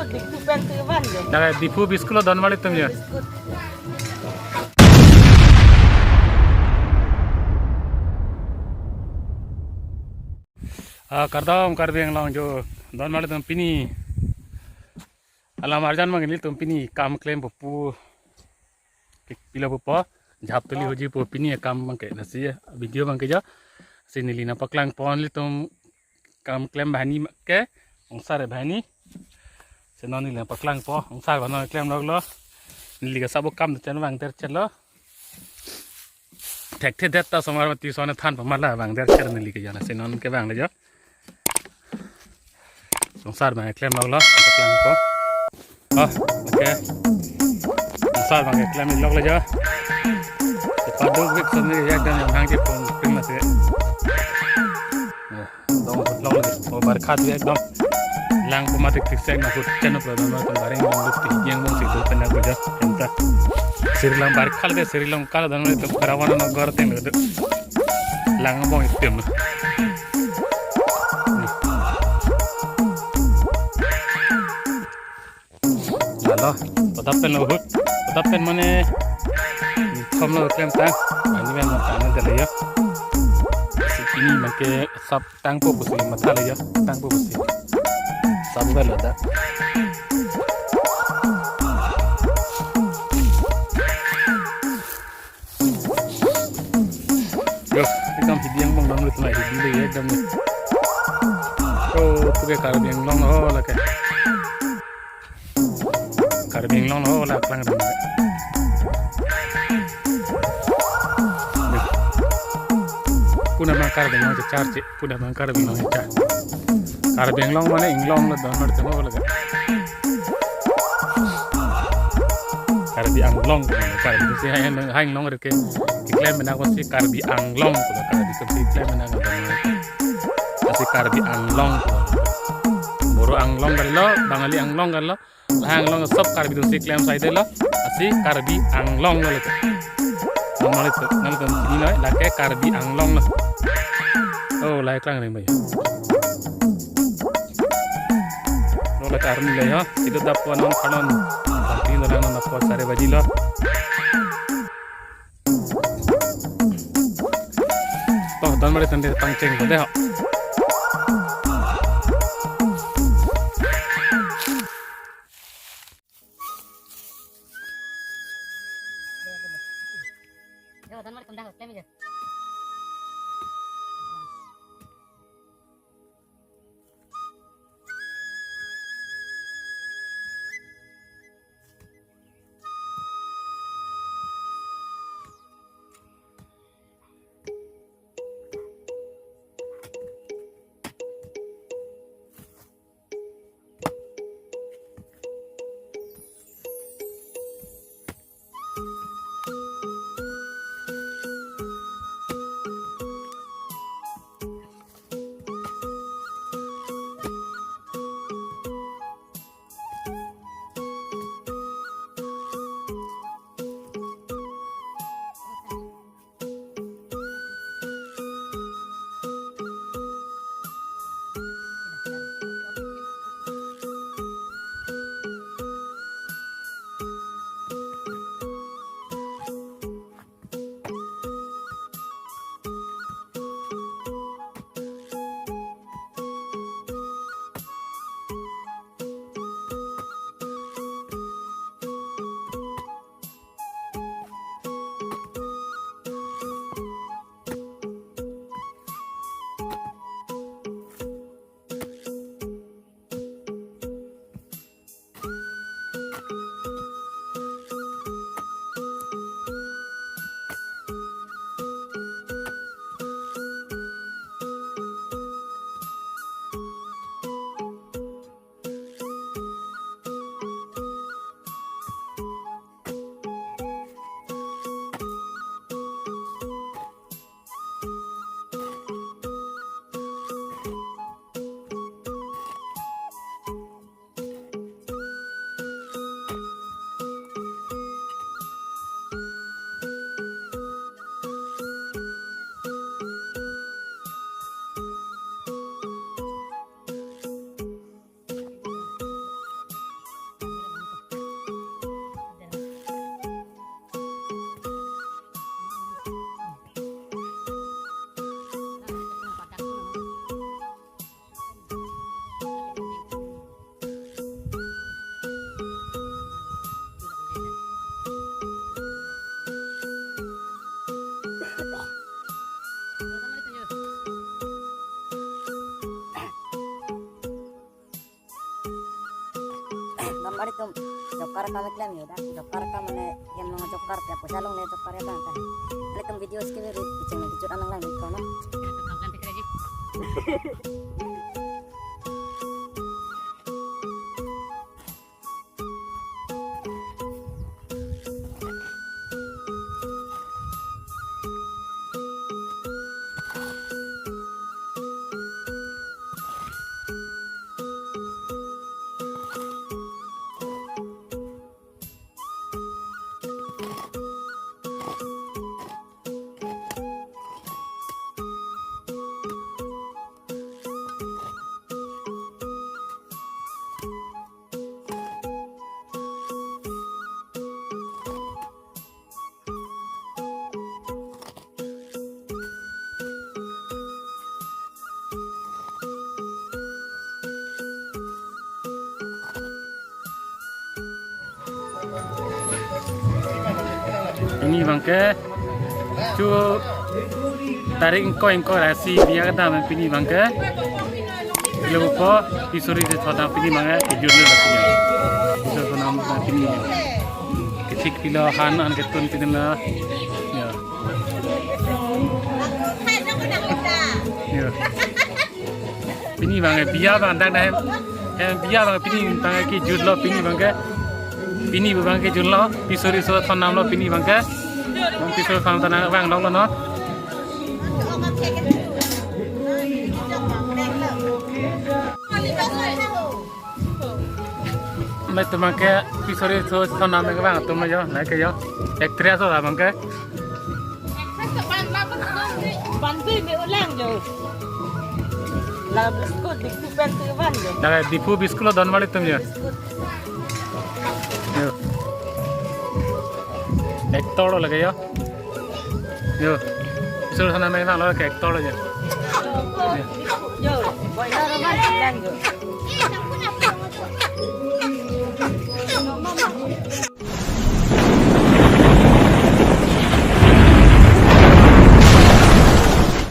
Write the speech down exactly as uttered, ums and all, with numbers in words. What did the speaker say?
Diphu pen tu van jo. Dak Diphu biscuit lo don mali tum ya. Biscuit. Ah, kardom Karbi Anglong jo don mali tum pini. Alam arjan mang nelitum pini kam klempo pu. Pilo pupo, jhap tuli hoji po pini akam abangke, lasi video abangke jo. Si neli nangpaklang pon nelitum kam klem banghini ke, ongsar banghini. Si non neli nangpaklang po, ongsar banghini klem lok lo. Neli ke sabo kam chen vang der chelo. Thekthe det ta osomar mati osomar than pamala vang der chelo neli ke jo, lasi non ke vang le jo. Ongsar abang klem lok lo, paklang po. Oh, okay. Ongsar abang klem lok lo jo. Paduk vik soni ya dan yang hang ke pon pin masi. Dong hut lok lo. Oh, barkha tu ekdom. Lang pematik tik sek na hut chen problem na tu baring bong duk ti yang bong si tu pena ko jo. Enta. Sri Lanka barkha le Sri Lanka dan itu karawan na gar teng lo. Lang bong itim. Lalo, potap pen lo hut, potap pen mane, thom lo klem tang, ani men tang na dale ya. Si pini abangke sap tangpo pusi matha le ya, tangpo pusi. Sap ba lo da. Yo, ekdom hidi angbong dam le tunai hidi le ekdom le. Oh, puke Karbi Anglong lo lake. Karbi Anglong lo la klang dam. Yo. Puna ma Karbi Anglong chechar che. Puna abang Karbi Anglong icha. Karbi Anglong mane Anglong lo don mali temo lo. Karbi Anglong, Karbi tu si hai hai Anglong reke. Keklem mena ko si Karbi Anglong ko Karbi tu si klem mena ko. Si Karbi Anglong. Boro Anglong kan lo, Bangali Anglong kan lo. Lahai Anglong sob Karbi dun si klem sai de lo. Lasi Karbi Anglong lo leke. Nang mali tu, nang tu sini lo, lake Karbi Anglong lo. Oh, lahai klang ring bai. Lo lake arni lo yo. Itu dap ko non kanon. Sampai lo nang non ko sare baji lo. Toh, don mali tande pangcheng ko de ho. Paritum job card akam klem yo, dak job card akam mane hem long job card ya, poisa longle job card ya bang ta. Paritum video skip ri, kecheng kejut anang lang ri kono. Pini bangke chu tarik ingkoi ingkoi ra isi bia kedam pini bangke. Lo po, pisori de thoda pini bangke kejut lo pini. Pisori thonam pini. Kethik pilo han an ketun pini la. Ya. Ya. Pini bangke bia bang dak na hem. Hem bia bang pini bangke kejut lo pini bangke. Pini bangke kejut lo, pisori so thonam lo pini bangke. Bang pisori thonam ta nangvang lok lo no. Nangtum bangke pisori so thonam nangvang atum yo, nangke yo. Actress lo bangke. Ban bui me ulang jo. La biscuit, biscuit pen tu ban jo. Dak Diphu biscuit lo don mali tum yo. Biscuit. Yo. Actor lo lake yo. Yo. Pisori thonam nangvang lo ke actor lo yo. Jo, boy na roman lang jo.